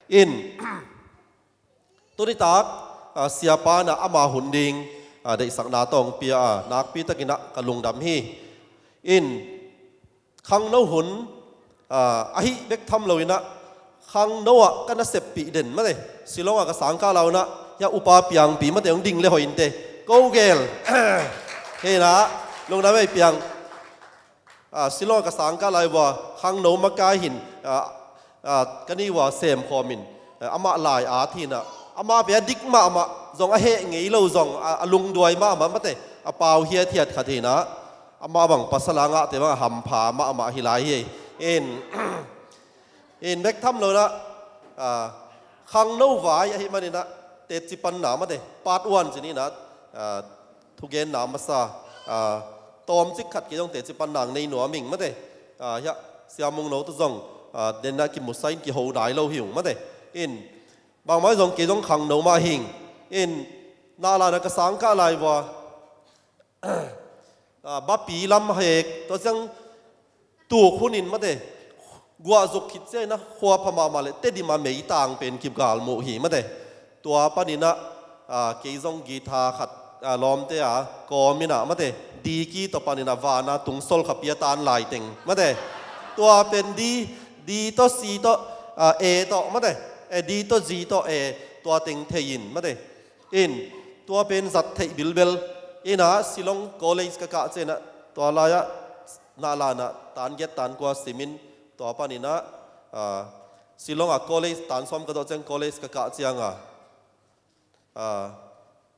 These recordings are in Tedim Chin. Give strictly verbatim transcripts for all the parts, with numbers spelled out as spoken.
In, tuni tak, ah, siapa in ah ama hun ding, ah, deihsakna tawh hong pia a, nakpi takin ah ka lungdam hi. In, khangno hun, ah, ahi bek tham lo in ah, khangno ah ka naseppih den mate, Shillong ah ka sangkah lai un ah, hia upa piangpi mate hong ding le hoih inte, ko gel. Hei na, lungdam ei piang. Ah, Shillong ah ka sangkah lai vua khangno makai hin, ah, ah, ka ni vua semkhawm in, ah, amah lai at hi in ah, amah pen a dik mahmah, zong a heh ngei lo zong, a, a lungduai mahmah mate, a pau hiathiat khat hi in ah, amah bang pasal a ngahte bang a hampha mahmah hi lai hi. In, in bek tham lo in ah, ah, khangno vai ahih manin ah, teci panna mate, part one ci ni in ah, ah, thugenna masa, ah, tawmcik khat kei zong teci panna nei nuam ing mate. Ah, hia, Sia Mung No tawh zong, ah, den ah kimusa in kiho nai lo hi ung mate. In, bangmah zong kei zong khangno mah hi ing. In, Nahlan ah ka sangkah lai vua, ah, Bapi lam hek, tua ciang tuk hun in mate, guah zuk khit ciangin ah khua pha mahmah leh Tedim ah meitang pen kigalmuh hi mate. Tua panin ah, ah, kei zong guitar khat, ah, lawmte a kawm in ah mate, D key tawh panin ah van a tung sol kha pia tan lai teng mate. Tua pen D, D tawh C tawh, ah, A tawh mate, eh, D tawh G tawh A, tua teng thei in mate. In, tua pen zat theih bilbel. In ah Shillong College ka kah ciangin ah, tua lai ah Nahlan ah tan giat tan kua sim in, tua panin ah, ah, Shillong ah college tan sawm ka zawh ciang college ka kah ciang a, ah,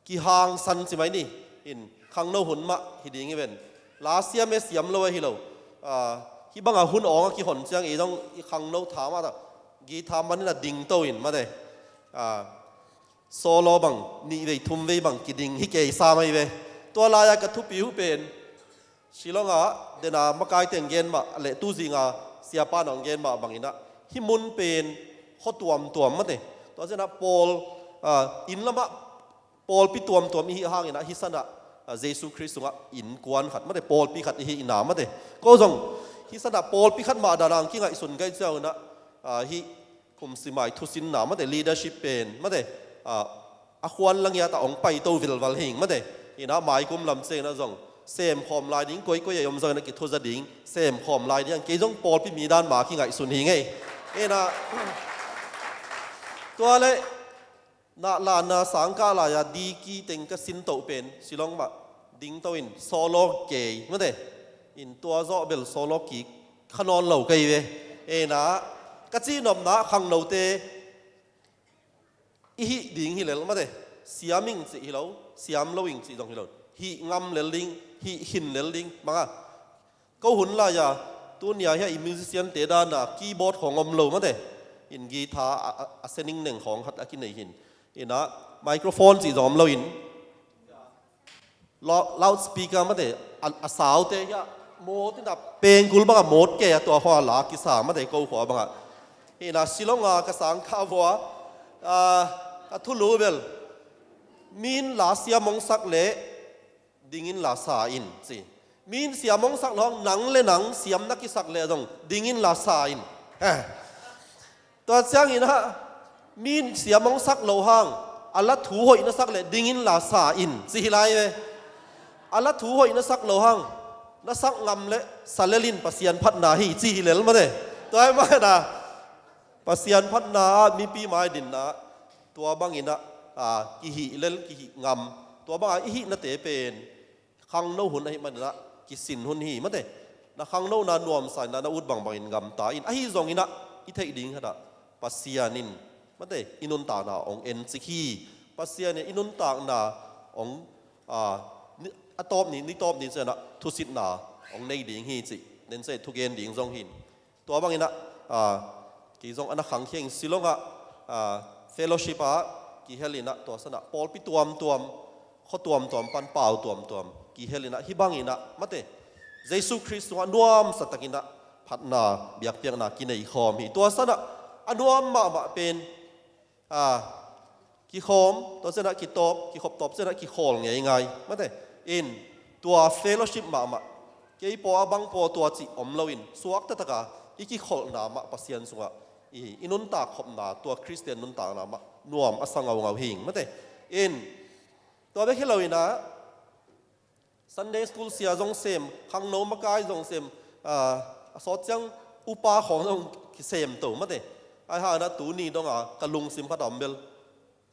kihangsan ci mai ni. In, khangno hun mah hi ding hi ven. La siam e, siam lo ahi lo. Ah, hih bang a hun awng a kihon ciang ei zong i khangno tha mah ta, guitar man in ah dingto in mate. Ah, solo bang, nih vei thum vei bang kiding hi kei sa mai ve. Tua lai ah ka thupi uh pen, Shillong ah den a makaite hong gen mah leh tu zing a siapa in hong gen mah bangin ah, hih mun pen khuatuamtuam mate. Tua ciang ah pawl, ah, inn lam ah pawlpi tuamtuam i hih hangin ah, hih san ah, ah, Jesu Khrist sungah innkuan khat mate, pawlpi khat i hihna mate. Ko zong hih san ah pawlpi khat mah dan a hong kingaihsun ka hih ciangin ah, ah, hih kumsimai thusinna mate, leadership pen mate, ah, a khuan la ngiat ah hong paito vilval hi ing mate. In ah maikum lam ciangin ah zong semkhawm lai ding, koikoi a om zongin ah kithuza ding, semkhawm lai ding, kei zong pawlpi mi dan mah kingaihsun hi ing ei. In ah, tua leh Nahlan ah sangkah lai a D key teng ka sintoh pen Shillong mah dingto in solo kei mate. In, tua zawh bel solo kik kha nawn lo ka hi ve. In ah, ka cihnopna ah khangnote i hih ding hi lel mate. Siam ing cih hi lo, siam lo ing cih zong hi lo. Hih ngam lel ding, hih khin lel ding bang a. Ko hun lai a, tuni a hia i musician te dan a keyboard khawng om lo mate. In, guitar a, a, a se ningneng khawng khat a kinei hi in. In ah microphone cih zong om lo in, lou-, loudspeaker mate, a, a saute hia, mawt in ah pengkul bang a mawt kei a, tua khua la kisa mate, ko khua bang a. In ah Shillong a ka sangkah vua, ah, a thulu bel, mi in la siam hong sak leh dingin la sa in ci. Mi in siam hong sak loh hang, nang le nang siam na kisak leh zong dingin la sa in. Eh. Tua ciangin ah, mi in siam hong sak loh hang, a la thu hoih na sak leh dingin la sa in ci hi lai ve. A la thu hoih na sak loh hang, na sak ngam leh sa lel in, Pasian phatna hi ci hi lel mate. Tua ahih manin ah, Pasian phatna ah mipi mai dinna, tua bangin ah, ah, kihih lel, kihih ngam, tua bang a i hihnate pen khangno hun ahih manin ah kisin hun hi mate. Na khangnona nuamsa in ah na ut bangbangin gamta in, ahi zongin ah i theih ding khat ah, Pasian in mate, i nuntakna hong encik hi. Pasian in i nuntakna hong, ah, ni, a tawp ni, ni tawp ni ciang ah thusitna hong nei ding hi cih, nen ciang thugen ding zong hi in. Tua bangin ah, ah, kei zong a na khangkhia ing, Shillong ah, ah, fellowship ah kihel in ah, tua san ah pawlpi tuamtuam, khua tuamtuam pan pau tuamtuam kihel in ah, hih bangin ah mate, Jesu Khrist sungah nuamsa takin ah phatna biakpiakna kinei khawm hi. Tua san ah a nuam mahmah pen, ah, kikhawm, tua ciang ah kitawp, kikhop tawp ciang ah kikhawl ngeingai mate. In, tua fellowship mahmah, kei paw a bang paw tua cih om lo in, suak taktak a i kikholhna mah Pasian sungah i, i nuntak khopna, tua Khristian nuntakna mah nuam a sa ngaungau hing mate. In, tua bek hi lo inah, Sunday school sia zong sem, khangno makai zong sem, ah, a sawt ciang upa khawng zong kisem to mate. Ai hang inah tuni donga ka lungsim khat a om bel,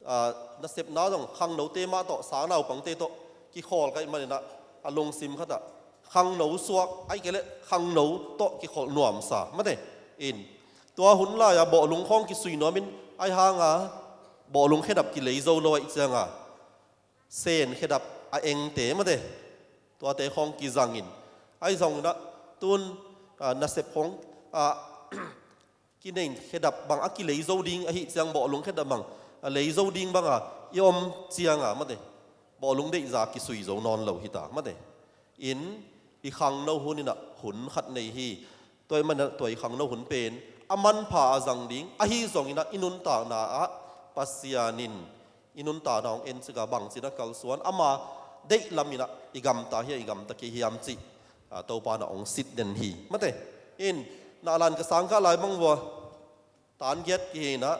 ah, nasepna zong khangnote mah tawh, sang naupangte tawh kikhawl ka hih maninah, a lungsim khatah khangno suak, ai kei leh khangno tawh kikholh nuamsa mate. In, tua hun lai-a bawhlung khawng kisui nuamin, ai hanga bawhlung khedap kilei zo lo ahih cianga, sen khedap a engte mate, tuate khawng kizangin, ai zonginah tun, ah, nasep khawng, ah, kinei khedap bang a kilei zo ding ahih ciang, bawhlung khedap bang a lei zo ding banga i om cianga mate, bawhlung deihza kisui zo nawn lo hita mate. In, i khangno hun inah hun khat nei hi. Tua ahih maninah tua i khangno hun pen a manpha a zang ding, ahi zonginah i nuntakna ah Pasian in i nuntakna hong en cika bangci inah kalsuan, ama deih laminah i gamta hiam, i gamta kei hiam cih, ah, Topa inah hong sit den hi mate. In, nahlan ka sangkah lai bang vua, tan giat kihinah,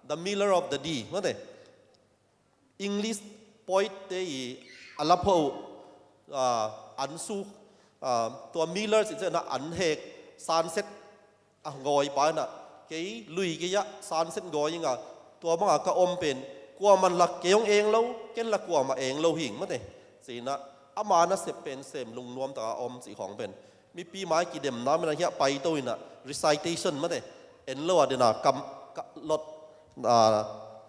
The Miller of the Dee mate. English poet te i a lapho, ah, an suk, ah, tua Miller cih cianah an hek, sunset a gawipa inah, kei lui kei ah sunset gawi inga, tua banga ka om pen kuaman lak kei hong eng lo, ken la kuamah eng lo hing mate. Cinah ama nasep pen sem lungnuam taka om cih khawng pen mipi mai kidemna mena hiah paito inah, recitation mate, en lo a dena kam, ka, lot, ah,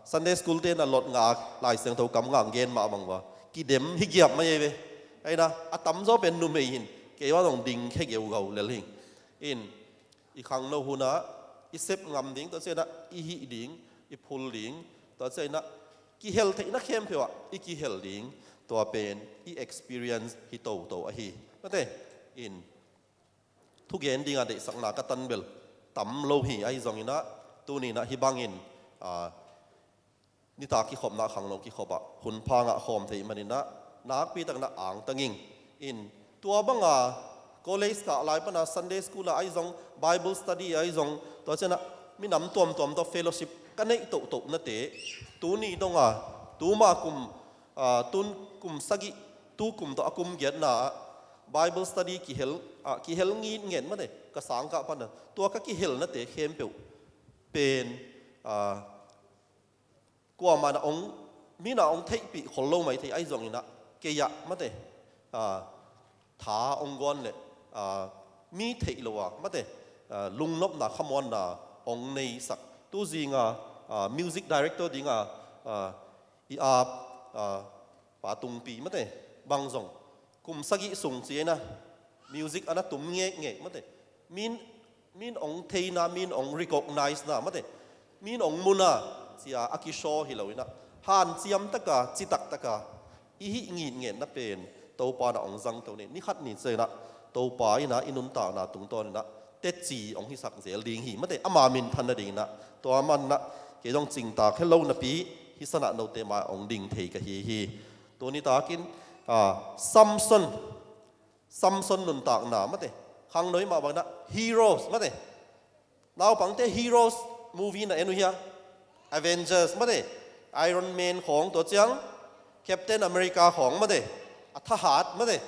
Sunday school te na lot nga Lai Siangtho kam nga gen mah bang vua, kidem hi giap mai ei ve. Aina a tamzaw pen numei hin, kei vang zong ding khe geugau lel hing. In, i khangno hunah i sep ngam ding, tua cianah i hih ding, i phul ding, tua cianah kihel theihna khempeuh ah i kihel ding, tua pen i experience hi toto ahi. Mate, in, thugen dinga deihsakna ka tan bel tam lo hi, ahi zonginah tuninah hih bangin, ah, nitak kikhopna khangno kikhopah hun pha ngah khawm theih maninah nakpi takinah angtang ing. In, tua banga college kah lai pana Sunday school ah ahi zong, Bible study ahi zong, tua cianah minam tuamtuam tawh fellowship ka neih tohtohnate, tuni donga, tuma kum, ah, tun kum sagih, tu kum tawh a kum giatna ah Bible study kihel, ah, kihel ngitnget mate, ka sangkah pana tua ka kihelnate khempeuh pen, ah, kuamah na ong, mi na ong theihpih khol lo mai thei, ahi zonginah kei ah mate, ah, tha ong guan leh, ah, mi theih lo a mate, ah, lungnopna khamuanna ong neisak. Tu zinga, ah, music director dinga, ah, i ap, ah, Pa Tungpi mate bang zong kum sagih sung ci-in ah music a na tum ngekngek mate. Min, min ong theina, min ong recognize na mate, min ong muna cia a kishaw hi loinah, hanciam taka, citak taka i hih ngitngetna pen Topa na ong zangto ni. Ni khat ni cianah Topa inah i nuntakna tungtawninah teci ong hisak zel ding hi mate, ama minthan nadinginah. Tua manah kei zong cingtak helo napi, hih sanah note mai ong ding thei ka hi hi. Tuni takin, ah, Samson, Samson nuntakna mate, khangno i mah banginah Heroes mate, naupangte Heroes movie na en uh hia? Avengers mate, Iron Man khawng, tua ciang Captain America khawng mate, a thahat mate.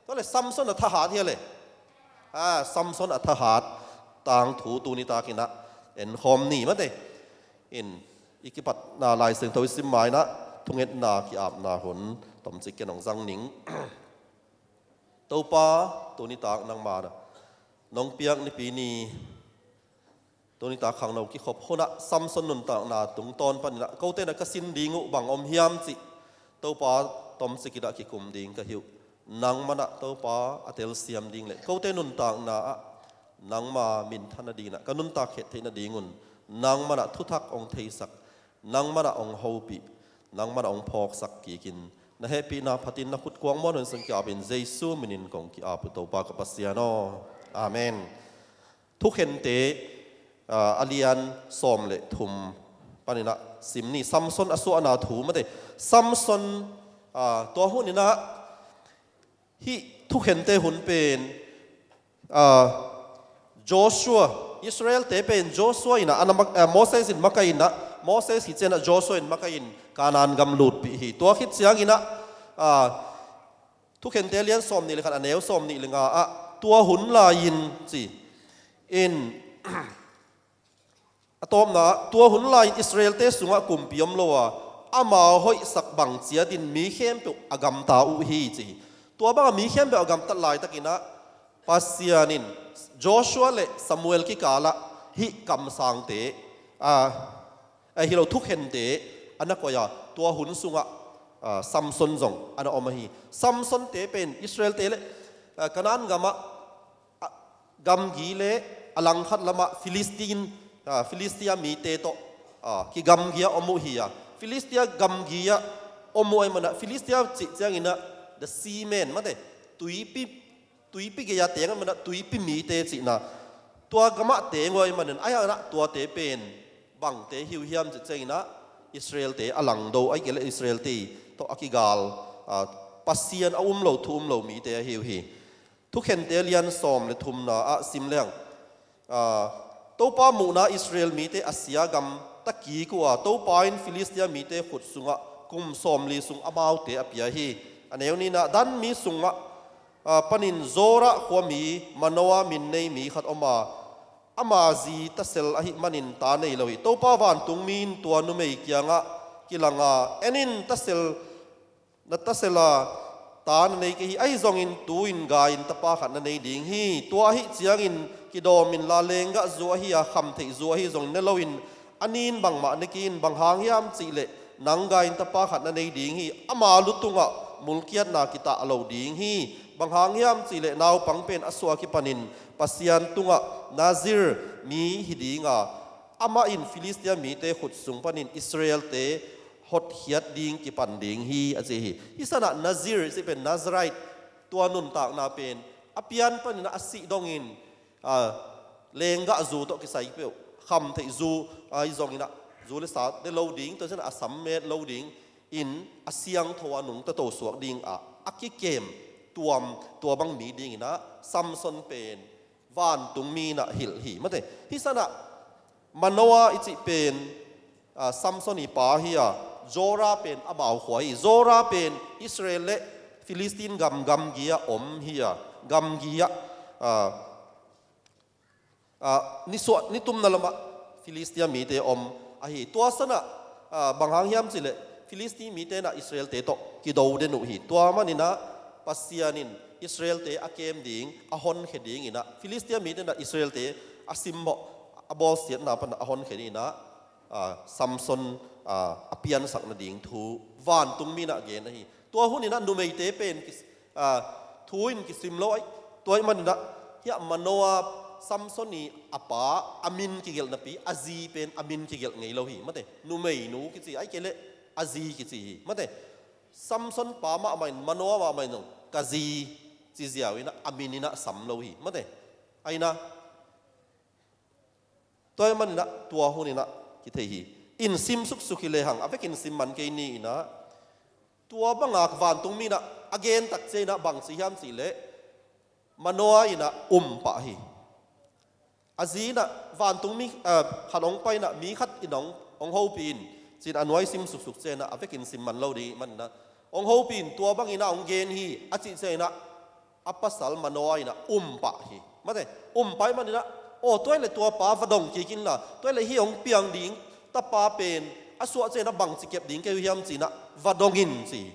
Tua le Samson a thahat hia le? Ah, Samson a thahat tangthu tuni takinah enkhawm ni mate. In, i kipatna Lai Siangtho i sim mainah thungetna ki-apna hun tomcik ken ong zang ning. Topa, tuni tak nangma nong piak Nipi ni, tuni tak khangno kikhop hunah Samson nuntakna tungtawn paninah kote na ka sin ding uh bang om hiam cih Topa tomcik inah kikum ding ka hi uh. Nangmanah Topa a telsiam ding le kote nuntakna ah nangma minthan nadinginah ka nuntak khet theih nadingun nangmanah thuthak ong theisak, nangmanah ong hopih, nangmanah ong phawksak kikin, na hehpihna phatin na khutkuang muanhuan sung ki-apin Jesu minin kong ki-ap uh Topa ka Pasian aw. Amen. Thukhente, ah, a lian sawm le thum paninah sim ni. Samson a suahna thu mate. Samson, ah, tua huninah hih thukhente hun pen, ah, Joshua Israel-te pen Joshua in ah, a na mak-, eh, Moses in makaih in ah, Moses hi ciangin ah Joshua in makaih in Kanaan gam lutpih hi. Tua khit ciangin ah, ah, Thukhente lian sawmnih le khat, a neu sawmnih le nga ah, tua hun lai-in ci in, a tawpna, tua hun lai-in Israel-te sungah kumpi om lo a, amau hoihsak bang ciatin mi khempeuh a gamta uh hi ci hi. Tua bangah mi khempeuh a gamtat laitakin ah Pasian in Joshua le Samuel kikalah hih kamsangte, a, a hi lo, thukhente a na koih a, tua hun sungah, a, Samson zong a na om ahi. Samson-te pen Israel-te le, a, Kanaan gamah, a, gamgi le a langkhat lamah Philistine, a, Philistia mite tawh, a, kigamgi-a om uh hi a. Philistia gamgi-a om uh ahih manin ah, Philistia cih ciangin ah the seamen, mate, tuipi, tuipi gei-a teng ahih manin ah tuipi mite cihna. Tua gamah teng uh ahih manin, ahih hangin ah tuate pen bangte hi uh hiam cih ciangin ah Israel-te a langdo, ahih kei leh Israel-te tawh a kigal, a, Pasian a um lo, thu um lo mite ahi uh hi. Thukhente lian sawm le thumna ah sim leng, a, Topa muhna Israel mite a sia gamta kik uh a, Topa in Philistia mite khut sungah kum sawmli sung amaute a pia hi. A neu nihna, Dan mi sungah, a, panin Zora khuami Manoa min nei mi khat om a, ama zi tasel ahih manin ta nei lo hi. Topa vantungmi in tua numei kiangah kilang a, "En in, tasel na tasel a, ta na nei kei hi. Ahi zongin tu-in gai-in tapa khat na nei ding hi. Tua ahih ciangin kidawm inla, lenggahzu ahi a, khamtheihzu ahi zongin ne loin a nin bangmah ne kei in. Bang hang hiam cih leh nang gai-in tapa khat na nei ding hi. Ama lu tungah mulkiatna kitah lo ding hi. Bang hang hiam cih leh naupang pen a suah a kipanin Pasian tungah Nazir mi hi ding a, amah in Philistia mite khut sung panin Israel-te hotkhiat ding kipan ding hi," a ci hi. Hih sanah Nazir cih pen Nazirite, tua nuntakna pen a pian panin a sih dongin, a, lenggahzu tawh kisai peuh, khamtheihzu, a, ahi zongin ah zu le sa ne lo ding, tua ciangin ah a sam met lo ding in a siangtho a nungta to suak ding ah a kikem tuam, tua bang mi dingin ah Samson pen vantungmi in ah hilh hi, mate. Hih sanah Manoa i cih pen, a, Samson i pa hi a, Zora pen amau khua hi. Zora pen Israel le Philistine gam gamgi-ah om hi a, gamgi-ah, a, a, nisuah nitumna lamah Philistia mite om ahi. Tua sanah, a, bang hang hiam cih leh Philistia mite in ah Israel-te tawh kido den uh hi. Tua manin ah Pasian in Israel-te a kem ding, a honkhia dingin ah, Philistia mite in ah Israel-te a simmawh, a bawlsiatna pan a honkhia dingin ah, a, Samson, a, a piansak nading thu vantungmi in ah gen ahi. Tua hun in ah numeite pen kis-, a, thu in kisim lo ahi. Tua ahih manin ah, hiah Manoa, Samson i a pa a min kigelh napi, a zi pen a min kigelh ngei lo hi, mate. Numeinu kici, ahih kei leh a zi kici hi, mate. Samson pa mahmah in, Manoa mahmah in zong ka zi ci ziau in ah a min in ah sam lo hi, mate. Ahi na, tua ahih manin ah tua hun in ah kithei hi. In sim suksuk hi lehang, a vekin sim man kei ni in ah, tua banga vantungmi in ah a gen tak ciang in ah bang ci hiam cih leh, Manoa in ah um pah hi. A zi in ah vantungmi, a, khat hong pai in ah, mi khat in hong, hong hopih in, ci-in a nuai sim suksuk ciang in ah, a vekin sim man lo ding ahih manin ah, hong hopih in, tua bangin ah hong gen hi, a cih ciang in ah, a pasal Manoa in ah um pah hi. Mate, um pah ahih manin ah, aw, tua hi leh tua pa va dong kik inla, tua hi leh hih hong piang ding tapa pen a suah ciang in ah bangci kep ding ka hi uh hiam ci-in ah va dong in ci hi.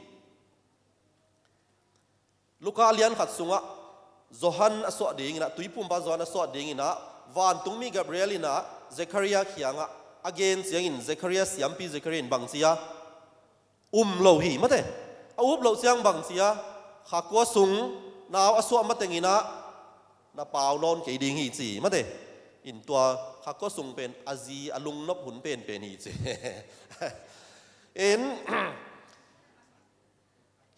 Luka lian khat sungah Johan a suah dingin ah, Tuiphumpa Johan a suah dingin ah, vantungmi Gabriel in ah Zechariah kiangah a gen ciangin, Zechariah siampi Zechariah in bang ci a, um lo hi, mate. A up loh ciang bang ci a, kha kua sung nau a suah matengin ah na pau nawn kei ding hi ci, mate. In tua kha kua sung pen a zi a lungnop hun penpen hi ci. In,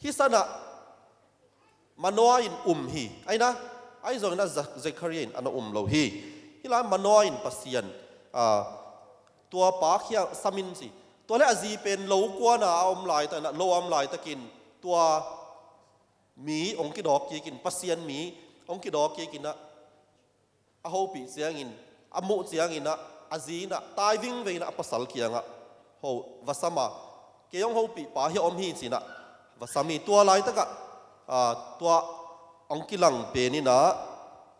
hih sanah Manoa in um hi. Ahi na, ahi zongin ah Ze-, Zechariah in a na um lo hi. Hih lai Manoa in Pasian, a, tua pa kiang sam in ci. Tua leh a zi pen lo kuana a om laitakin ah, lo a om laitakin, tua mi hong kidawk kikin, Pasian mi hong kidawk kikin ah, a hopih ciangin, a muh cianginah a zi inah tai vingvei inah a pasal kiangah ho va sam a, kei hong hopihpa hi a om hi cinah va sam hi. Tua laitakah, ah, tua hong kilang pen inah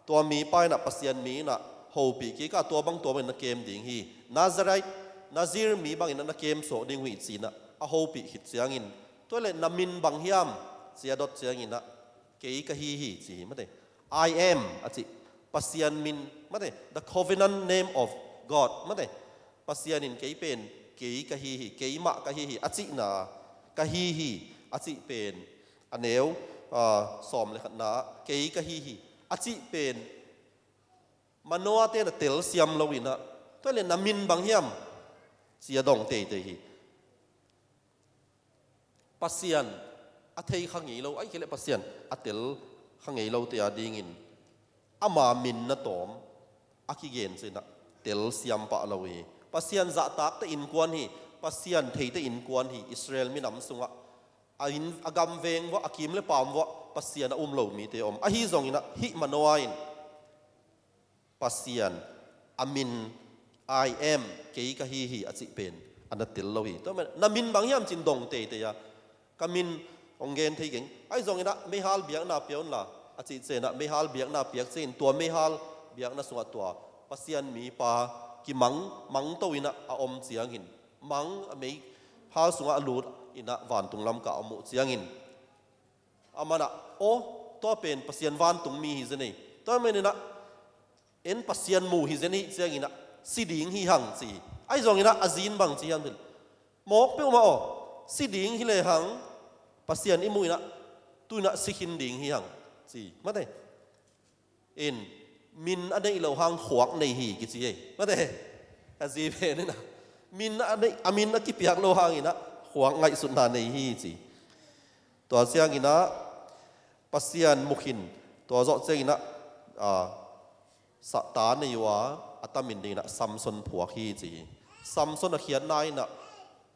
tua mipa inah Pasian mi inah hopih kikah tua bang tua bangin na kem ding hi. Nazarite, Nazir mi bangin na kem sawh ding uh hi cinah a hopih khit ciangin, tua le na min bang hiam ci a dot cianginah kei ka hi hi ci hi mate. I am a cih Pasian min mate, the covenant name of God mate. Pasian in kei pen kei ka hi hi, keimah ka hi hi a cihna, ka hi hi a cih pen a neu, ah, sawm le khatna ah kei ka hi hi a cih pen Manoa te na telsiam lo inah, tua le na min bang hiam ci a dong teitei hi. Pasian a thei kha ngei lo, ai kei le Pasian a tel kha ngei lo te a dingin ama min na tawm a kigen cinah telsiam pah lo hi. Pasian zahtakte innkuan hi, Pasian theite innkuan hi. Israel minam sungah a inn, a gam veng vuah, a kim le paam vuah Pasian a um lo mite a om. Ahi zonginah hih Manoa in Pasian a min, I am, kei ka hi hi a cih pen a na tel lo hi. Tua man na min bang hiam cin dong teitei a, ka min hong gen thei keng. Ahi zonginah meihal biakna pia unla a cih cianah meihal biakna piak ciangin tua meihal biakna sungah tua Pasian mipa kimang, mangto inah a om ciangin, mang a meihal sungah a lut inah vantung lam kah a muh ciangin, amanah, aw, tua pen Pasian vantung mi hi zen ei. Tua maninah en Pasian mu hi zen ei cianginah si ding hi hang ci hi. Ahi zonginah a zin bang ci hiam cin, mawk peuhmah aw, si ding hi le hang Pasian i muh inah tuinah si khin ding hi hang ci hi mate. In min a neih loh hang khuak nei hi kici ei mate. A zi pen inah min a neih, a min a kipiak loh hanginah khuak ngaihsutna nei hi ci. Tua cianginah Pasian mukhin, tua zawh cianginah, ah, sahta nei uh a, a tamin dinginah Samson phuak hi ci hi. Samson a khiatna inah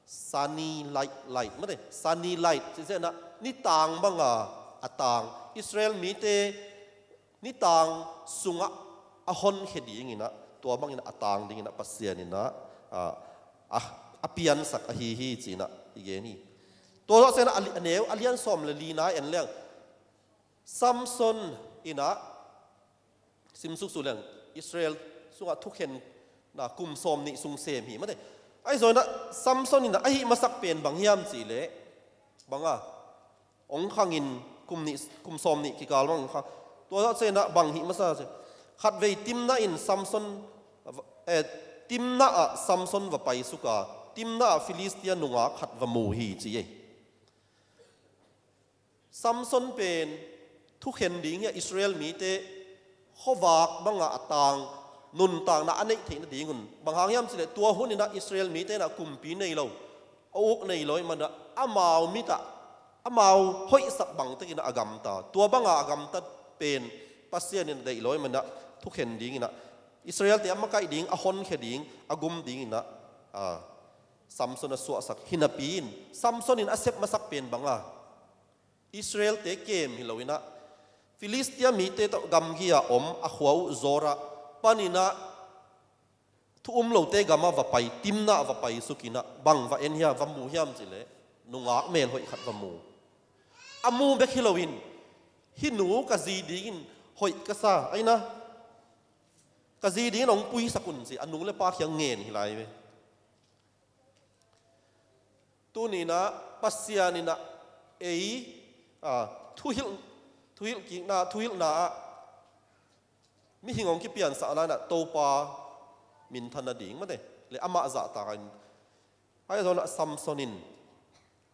sunny light, light mate, sunny light ci cianah nitang banga a tang, Israel mite nitang sungah a honkhia dinginah, tua banginah a tang dinginah Pasian inah, ah, a, a piansak ahi hi cinah i gen hi. Tua zawh cianah a li-, a neu a lian sawm le lina en leng Samson inah, simsuksuk leng Israel sungah thukhenna kum sawm nih sung sem hi mate. Ahi zonginah Samson inah ahi masak pen bang hiam cih leh, banga hong khangin kum nih, kum sawm nih kikal bang hong khang. Tua zawh cianginah bang hih masa ci, khatvei Timna in Samson, eh, Timna ah Samson va paisuk a, Timna ah Filistia nungak khat va mu hi ci ei. Samson pen thukhen ding hi a, Israel mite khuavak banga a tang, nuntakna a neih theih nadingun. Bang hang hiam cih leh tua huninah Israel mite inah kumpi nei lo, a uk nei lo ahih manah amau mitah, amau hoihsak bangtekinah a gamta. Tua banga a gamta pen Pasian in a deih lo ahih manah thukhen dinginah, Israelte a makaih ding, a honkhia ding, a gum dinginah, ah, Samson a suahsak hi napi-in, Samson in a sep masak pen banga Israelte kem hi loinah, Filistia mite tawh gamgi-a om a khua uh Zora paninah thu um lote gamah va pai, Timna ah va paisukinah bang va en hiam, va mu hiam cih leh nungak melhoih khat va mu. A mu bek hi loin, hih nu ka zi dingin hoih ka sa, aina ka zi dingin hong puisak un ci a nu le pa kiang ngen hi lai ve. Tuninah Pasian inah ei, ah, thuhilh, thuhilh kikna, thuhilhna ah mihing hong kipiansak lainah Topa minthan nading mate le amah zahtak in, ahi zonah Samson in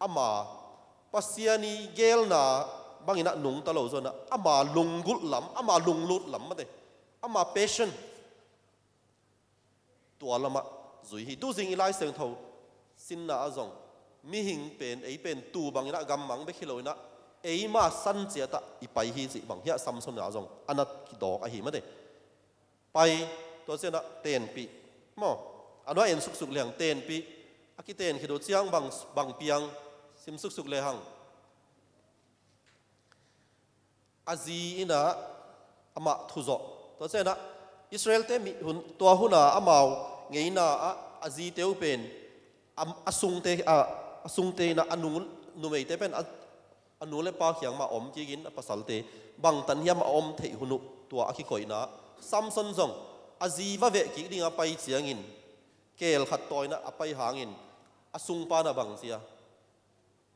ama Pasian i gelna banginah nungta lo zonah ama lunggulh lam, ama lunglut lam mate, ama passion tua lamah zui hi. Tuzing i Lai Siangtho sinna ah zong mihing pen, ei pen tuu banginah gammang bek hi loinah eima san ciatah i pai hi cih bang hiah Samson ah zong a na kidawk ahi mate. Pai, tua cianah tenpih maw, a nuai en suksuk liang tenpih, a kiten khit uh ciang bang, bang piang, sim suksuk lehang. A zi inah amah thuzawh. Tua cianah Israelte mi hun, tua huna amau ngeina ah a zite uh pen a, a sungte, a, a sungte in ah a nu, numeite pen a, a nu le pa kiang mah om kikin a pasalte bangtan hiam a om theih hun uh tua a kikoihna. Samson zong a zi va veh kik dinga pai ciangin keel khat tawina a pai hangin a sungpa na bang cia,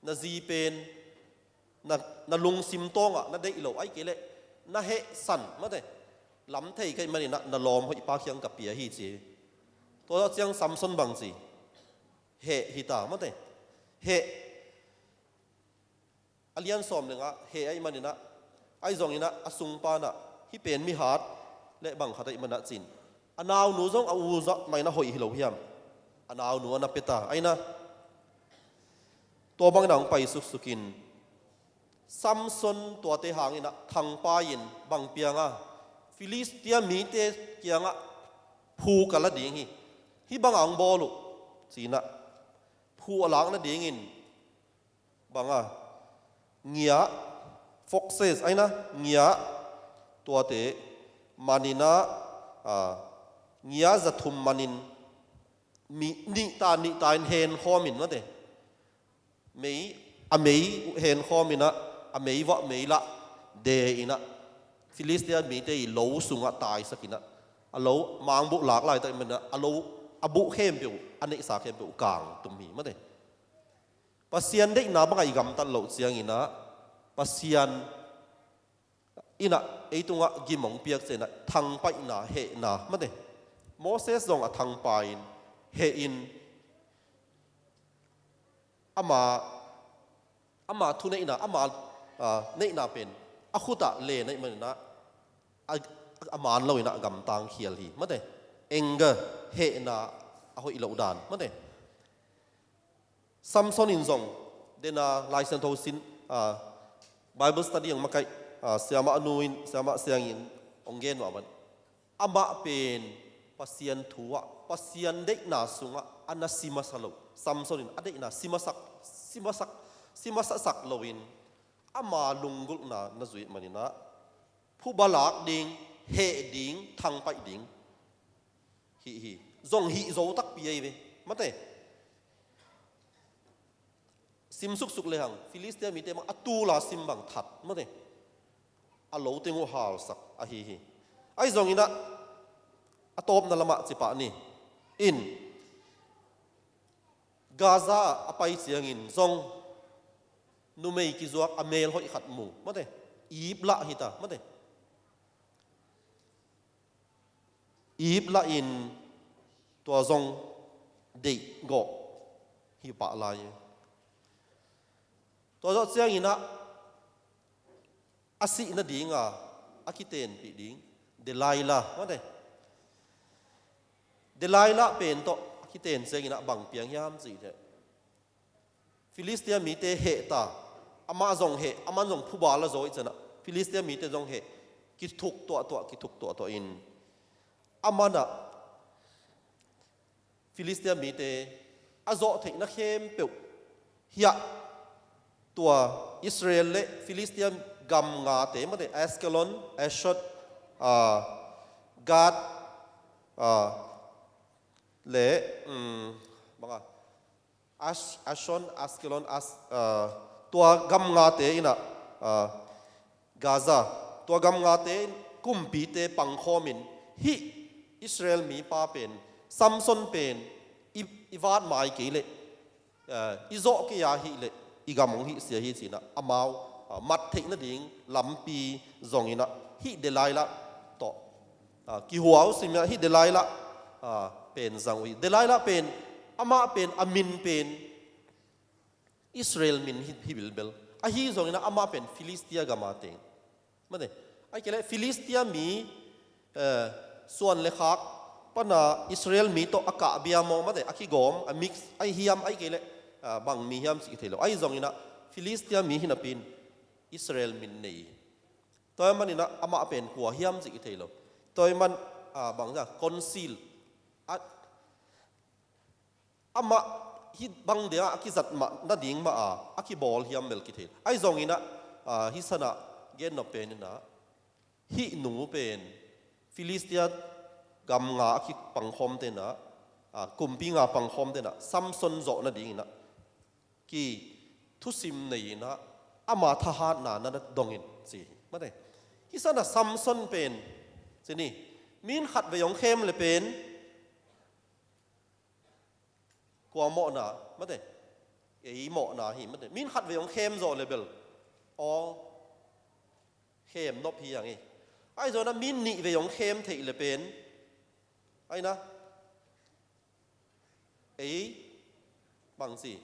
na zi pen na, na lungsim tawngah na deih lo, ai kei leh na hehsan mate, lam thei kei maninah na lawm hoih pa kiang ka pia hi ci. Tua zawh ciang Samson bang ci? Heh hita mate. Heh. A lian sawm lengah heh aih maninah, ahi zonginah a sungpanah hih pen mihat le bang khat aih manah cin, a naunu zong a u zah mainah hoih hi lo hiam? A naunu a na pia ta aina. Tua bangin a hong pai suksukin Samson tuate hanginah thangpai-in bang pianga, Filistia mite kiangah phu ka la ding hi, hih banga hong bawl uh cinah phu a lak nadingin banga ngiah, foxes aina ngiah tuate maninah, a, ngiah zathum manin mi, nihta nihta in henkhawmin mate, mei, a mei henkhawminah a mei vah mei lah de inah Filistia mite i lo sungah taisakinah a lo mangbuh lak laitak inah a lo a buh khempeuh a neihsa khempeuh kang tum hi mate. Pasian deihna bangah i gamtat loh cianginah Pasian inah ei tungah gim hong piak cianah thangpaihna, hehna mate. Moses zong a thangpai-in, hehin, ama, ama thuneihna, ama, a, neihna pen a khutah len aih maninah a, a man loinah gamtang khial hi mate. Anger, hehna a hoih loh dan mate. Samson in zong dena Lai Siangtho sin, a, Bible study ang makaih, a, siamah nu in, siamah siangin hong gen mah man. Amah pen Pasian thu ah, Pasian deihna sungah a na si masa lo. Samson in a deihna si masak, si masak, si masasak loin ama lunggulhna na zuih maninah phuba lak ding, heh ding, thangpaih ding hih hi. Zong hih zo takpi ahi ve mate. Sim suksuk lehang Filistia mite bang a tula sim bang that mate. A lo teng uh halsak ahi hi. Ahi zonginah a tawpna lamah cipah ni. In Gaza ah a pai ciangin zong numei kizuak a mel hoih khat mu mate. Ip lah hita mate. Ip lahin tua zong deih gawh hi pah lai. Tua zawh cianginah a sih nadinga a kitenpih ding Delilah mate. Delilah pen tawh a kiten cianginah bang piang hiam cih teh, Filistia mite heh ta, amah zong heh, aman zong phuba la zaw ih cianah Filistia mite zong heh, kithuk tuahtuah, kithuk tuahtuah in amanah Filistia mite a zawh theihna khempeuh hiah tua Israel le Filistia gam ngate mate, Askelon, Ashdod, a, Gath, a, le, um, banga, Ash, Ashon, Askelon, As, a, tua gam ngate inah, a, Gaza, tua gam ngate in kumpite pangkhawmin hih Israel mipa pen, Samson pen i, i vat mai kei leh, a, i zawh kei a hih leh i gam hong hihsia hi cinah amau, a, mat theih nading lampi zonginah hih Delilah tawh, a, kihuau simah hih Delilah, a, pen zang uh hi. Delilah pen, amah pen, a min pen Israel min hi, hi bilbel. Ahi zonginah amah pen Filistia gama teng. Mate, ai kei leh Filistia mi, eh, suan le khak pana Israel mi tawh a kahbia maw, mate, a kigawm, a mix, ai hiam, ai kei leh, ah, bang mi hiam cih thei lo. Ai zonginah Filistia mi hinapin Israel min nei. Tua maninah amah pen kua hiam cih thei lo. Tua man, ah, bangza, conceal. A, amah hih bang dingah a kizat mah nading mah a, a kibawl hiam bel kithei. Ai zonginah, a, hih sanah gennop peninah hih nu pen Filistia gam nga a kipangkhawmte in ah, a, kumpi nga pangkhawmte in ah Samson zawh nadingin ah kithusim nei in ah ama thahatna na dong in ci hi, mate. Hih sanah Samson pen, ci ni, min khatvei hong khem le pen kua mawhna, mate, ei mawhna hi, mate. Min khatvei hong khem zawh le bel aw, khem nop hi hang hi. Ahi zongin ah min nihvei hong khem theih le pen, ahi na, ei bangci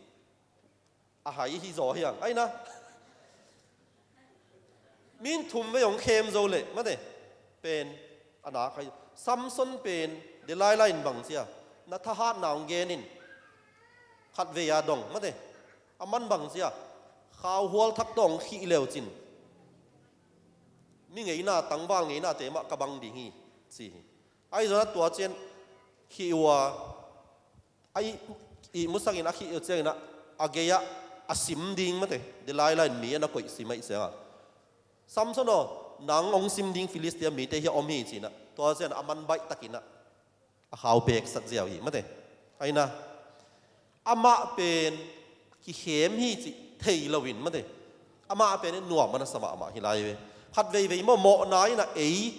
a hai hi zaw hi hang, ahi na. Min thumvei hong khem zo le, mate, pen a nak hai. Samson pen Delilah in bangci a, na thahatna hong gen in, khatvei a dong, mate. Aman bangci a, khauhual thak tawh hong khih leucin mi ngeina, tangval ngeinate mah ka bang ding hi, ci hi. Ahi zongin ah tua ciang khih uh a, a ihmu sakin a khih uh ciangin ah a gei-ah a sim ding, mate, Delilah in mi a na koih sim ahih ciangin ah, Samson aw, nang hong sim ding Filistia mite hiah om hi, ci-in ah tua ciang a man baihtakin ah a khau peksat ziau hi, mate. Ahi na, amah pen kikhem hi cih thei loin, mate, amah pen nuam a na sa mahmah hi lai ve. Khat veivei maw, mawhna in ah ei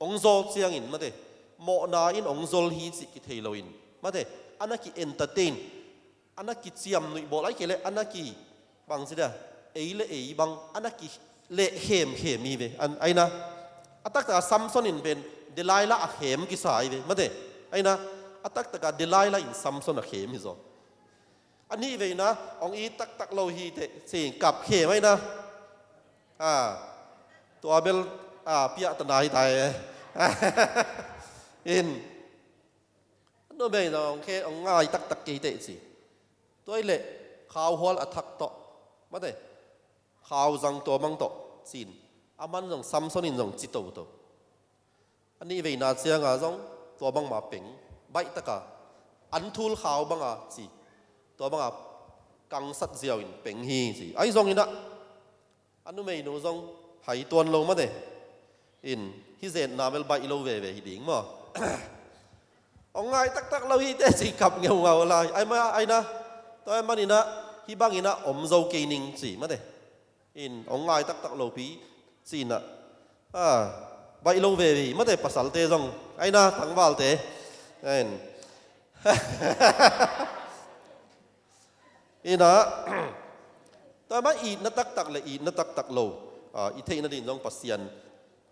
hong zawl ciangin, mate, mawhna in hong zawl hi cih kithei loin, mate, a na ki-entertain, a na kiciamnuih bawl, ahih kei leh a na ki, bangci dia, ei le ei bang a na kileh khemkhem hi ve. Ahi na, a taktak a Samson in pen Delilah a khem kisa hi ve, mate. Ahi na, a taktak a Delilah in Samson a khem hi zaw. A nihveina, hong it taktak lo hi teh, ci-in kap khem, ahi na. A, tua bel, a, piahta na hi ta e. In, a numei zong hong khe, hong ngai taktak kei teh, ci. Tua hi leh khauhual a thak tawh, mate, khau zang tua bang tawh, ci-in, aman zong, Samson in zong ci toto. A nihveina ciangah zong tua bangmah peng, baihtaka an thul khau banga ci, tua banga kangsat ziau in peng hi, ci. Ahi zongin ah a numeinu zong hai tuan lo, mate. In, hih zetna bel baih lo veve hi ding maw. Hong ngai taktak lo hi teh, ci, kap ngeungau lai. Ahi ma, ahi na, tua ahih manin ah hih bangin ah om zo kei ning, ci, mate. In, hong ngai taktak lopi, ci-in ah, a, baih lo veve hi, mate, pasalte zong, ahi na, tangvalte. In, in ah, tua mah itna taktak le itna taktak lo, a, i theih nading zong Pasian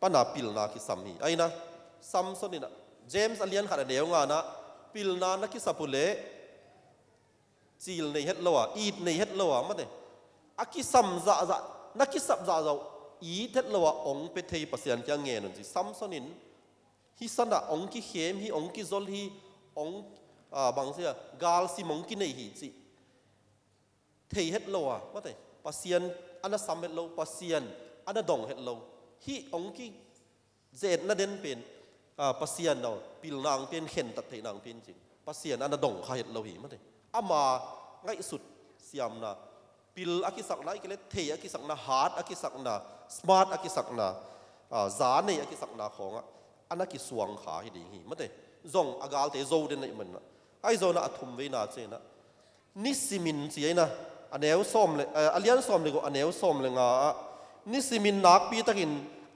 pana pilna kisam hi. Ahi na, Samson in ah, James a lian khat a neu nga-na, pilna na kisap uh leh cil nei het lo a, it nei het lo a, mate, a kisam zahzah, na kisap zahzah uh it het lo a hong pia thei Pasian kiang ngen un, ci. Samson in hih sanah hong kikhem hi, hong kizol hi, hong, a, bangci a, galsim hong kinei hi, ci. Thei het lo a, mate, Pasian a na sam het lo, Pasian a na dong het lo. Hih hong kizetna den pen, a, Pasian, a, pilna hong pia in, khentat theihna hong pia in, ci-in Pasian a na dong kha het lo hi, mate. Ama ngaihsut siamna, pil a kisakna, ahih kei leh thei a kisakna, hat a kisakna, smart a kisakna, a, za nei a kisakna khawngah a na kisuang kha hi ding hi, mate. Zong a galte zo den ahih manin ah. Ahi zongin ah a thumveina ciangin ah, nisimin, ci, ahi na, a neu sawm le, eh, a lian sawm le guk, a neu sawm le nga ah, nisimin nakpitakin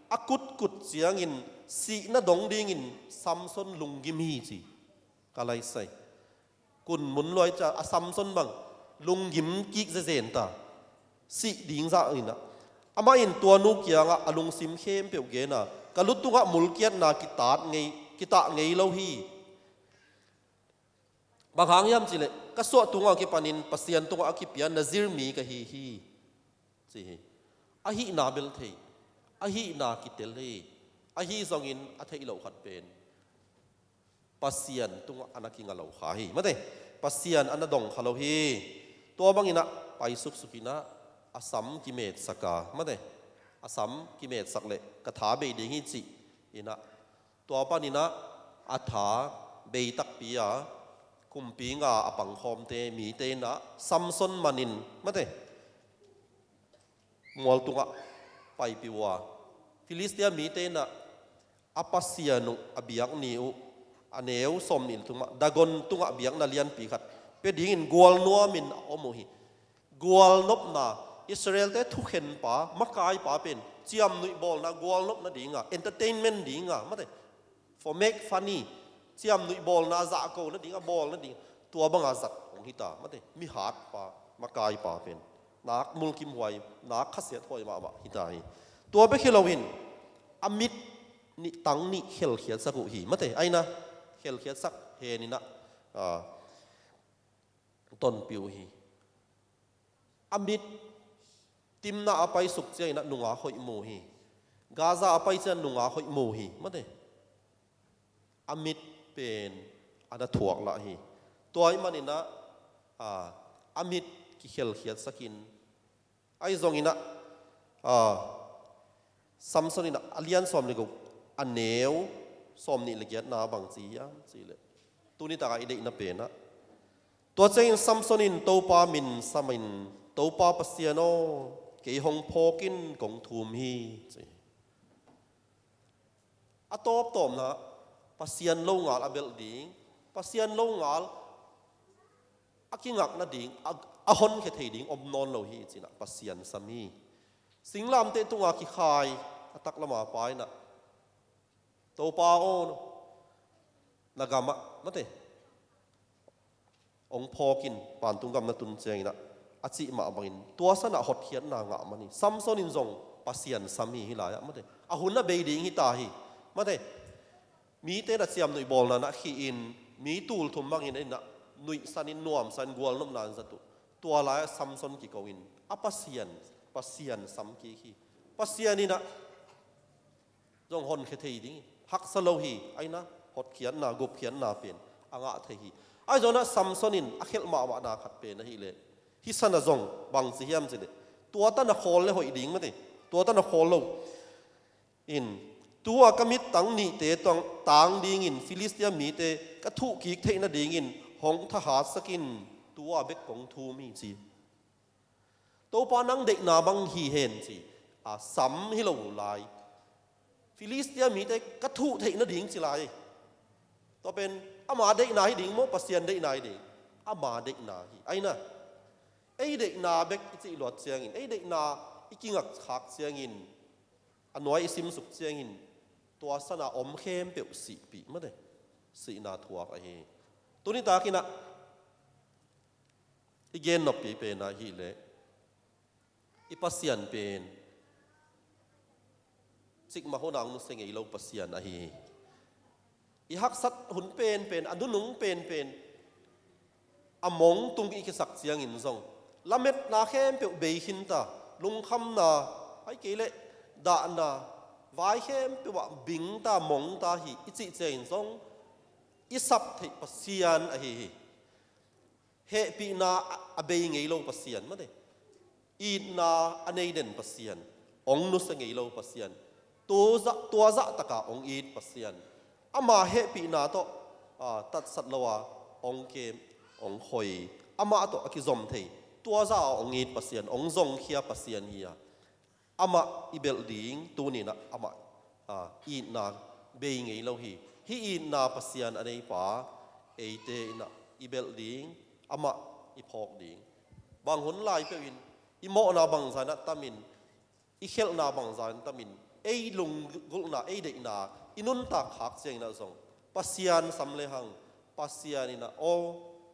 a kutkut ciangin sihna dong dingin Samson lunggim hi, ci. Ka lai sai. Kun mun luai ciang a Samson bang lunggim kik zezen ta. Sih ding zah in ah, amah in tua nu kiangah a lungsim khempeuh gen a, ka lu tungah mulkiatna kitah ngei, kitah ngei lo hi. Bang hang hiam cih leh, ka suah tungah kipanin Pasian tungah a kipia Nazir mi ka hi hi, ci hi. Ahihna bel thei, ahihna kitel hi. Ahi zongin a theih loh khat pen Pasian tungah a na kinga lo kha hi, mate. Pasian a na dong kha lo hi. Tua bangin ah pai suksuk in ah a sam kimetsak a, mate, a sam kimetsak leh ka tha bei ding hi, ci-in ah, tua panin ah a tha bei takpi a, kumpi nga a pangkhawmte mite in ah Samson manin, mate, mual tungah paipih uh a, Filistia mite in ah a pasian uh, a biak ni uh, a neu sawmnih le thumah Dagon tungah biakna lianpi khat pia dingin gualnuamin a om uh hi. Gualnopna, Israelte thukhenpa, makaipa pen ciamnuih bawlna gualnop nadinga, entertainment dinga, mate, for make funny, ciamnuih bawlna, zahko nadinga, bawl nadinga, tua banga zat hong hita, mate, mihatpa, makaipa pen nak mulkimhuai, nak khasiathuai mahmah hita hi. Tua bek hi loin a mit nih, tang nih khelkhiatsak uh hi, mate, aina khelkhiatsak heninah, ah, tonpih uh hi. A mit timna a paisuk cianginah nungak hoih mu hi. Gaza a pai cian nungak hoih mu hi, mate. A mit pen a na thuak lah hi. Tua ih maninah, a, a mit kikhelkhiatsakin, ahi zonginah, a, Samson inah a lian sawm le guk, a neu sawmnih le giatna bang ci hiam cihleh, tuni takah i deihna penah, tua ciangin Samson in Topa min samin, "Topa Pasian aw, kei hong phawkin kong thum hi," ci. A tawptawpna, Pasian longal a belh ding, Pasian longal a kingak nading, a, a honkhia thei ding om nawn lo hi cinah Pasian sam hi. Singlamteh tunga kikhai a taklama pa inah, "Topa aw, na gamah, mate, hong phawkin, vantung gam na tun cianginah," a cih mah bangin tua sanah hotkhiatna ngah man hi. Samson in zong Pasian sam hi, hih lai-ah, mate. A hun a bei ding hita hi, mate. Mite na ciamnuih bawlna na khih in, mi tulthum bangin inah nuihsanin, nuamsanin, gualnopna in zat uh. Tua lai-ah Samson kiko in a Pasian, Pasian sam kik hi. Pasian inah zong honkhia thei ding hi. Haksa lo hi, aina hotkhiatna, gupkhiatna pen a ngah thei hi. Ahi zonah Samson in a khelh mahmahna khat pen ahileh, hih sanah zong bang ci hiam cihleh, tua tan a khawl le hoih ding, mate, tua tan a khawl lo in, "Tua ka mittang nihte tang, tang dingin Filistia mite ka thuhkik theih nadingin hong thahatsakin, tua bek kong thum hi," ci. "Topa, nang deihna bang hi hen," ci. A sam hi lo lai. "Filistia mite ka thuh theih nading," ci lai. Tua pen ama deihna hi ding maw, Pasian deihna hi ding? Ama deihna hi. Aina, ei deihna bek i cih luat ciangin, ei deihna i kingak khak ciangin, a nuai i simsuk ciangin, tua sana om khempeuh sihpih, mate, sihna thuak ahi hi. Tuni takinah i gen noppi pen ahileh, i Pasian pen cikmah hunah hong nusia ngei lo Pasian ahi hi. I haksat hun penpen, a nunung penpen, a mong tung i kisak ciangin zong, lametna khempeuh bei khinta, lungkhamna, ahih kei leh dahna, vai khempeuh ah bingta, mongta hi i cih ciangin zong, i sap theih Pasian ahi hi. Hehpihna a, a bei ngei lo Pasian, mate. Itna a nei den Pasian, hong nusia ngei lo Pasian, tua zah, tua zahtaka hong it Pasian. Ama hehpihna tawh, a, tatsat lo a, hong kem, hong khoi, amah tawh a kizom thei, tua zah a hong it Pasian, hong zongkhia Pasian hi a, amah i belh ding, tuninah amah, a, itna bei ngei lo hi. Hih itna Pasian a neipa eite inah i belh ding, amah i phawk ding. Bang hun lai peuhin i mawhna bangzah inah tamin, i khelhna bangzah in tamin, ei lunggulhna, ei deihna i nuntak khak cianginah zong, Pasian sam lehang, Pasian inah, "Aw,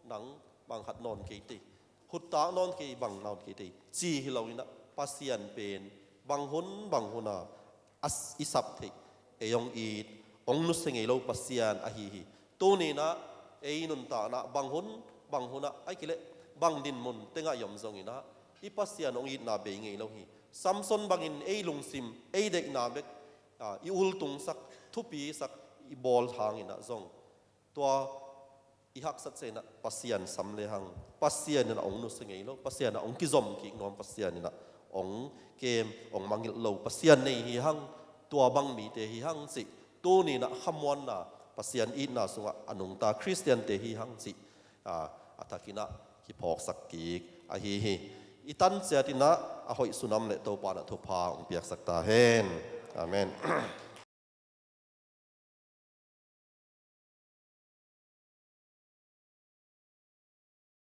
nang bang khat nawn kei tei, huttak nawn kei, bang nawn kei tei," ci hi loinah, Pasian pen bang hun bang huna a s-, i sap theih, ei hong it, hong nusia ngei lo Pasian ahi hi. Tuninah ei nuntakna bang hun bang hunah, ahih kei leh bang dinmun tengah i om zonginah, i Pasian hong itna bei ngei lo hi. Samson bangin ei lungsim, ei deihna bek, a, i ultungsak, thupisak, i bawl hanginah zong, tua i haksat cianginah Pasian sam lehang, Pasian inah hong nusia ngei lo, Pasian ah hong kizom kik nuam, Pasian inah hong kem, hong mangngilh lo Pasian nei hi hang, tua bang mite hi hang cih, tuninah khamuanna, Pasian itna sungah a nungta Khristiante hi hang cih, a, a thakinah kiphawksak kik ahi hi. I tan ciatinah a hoih sunam leh Topa inah thupha hong piaksak ta hen. Amen.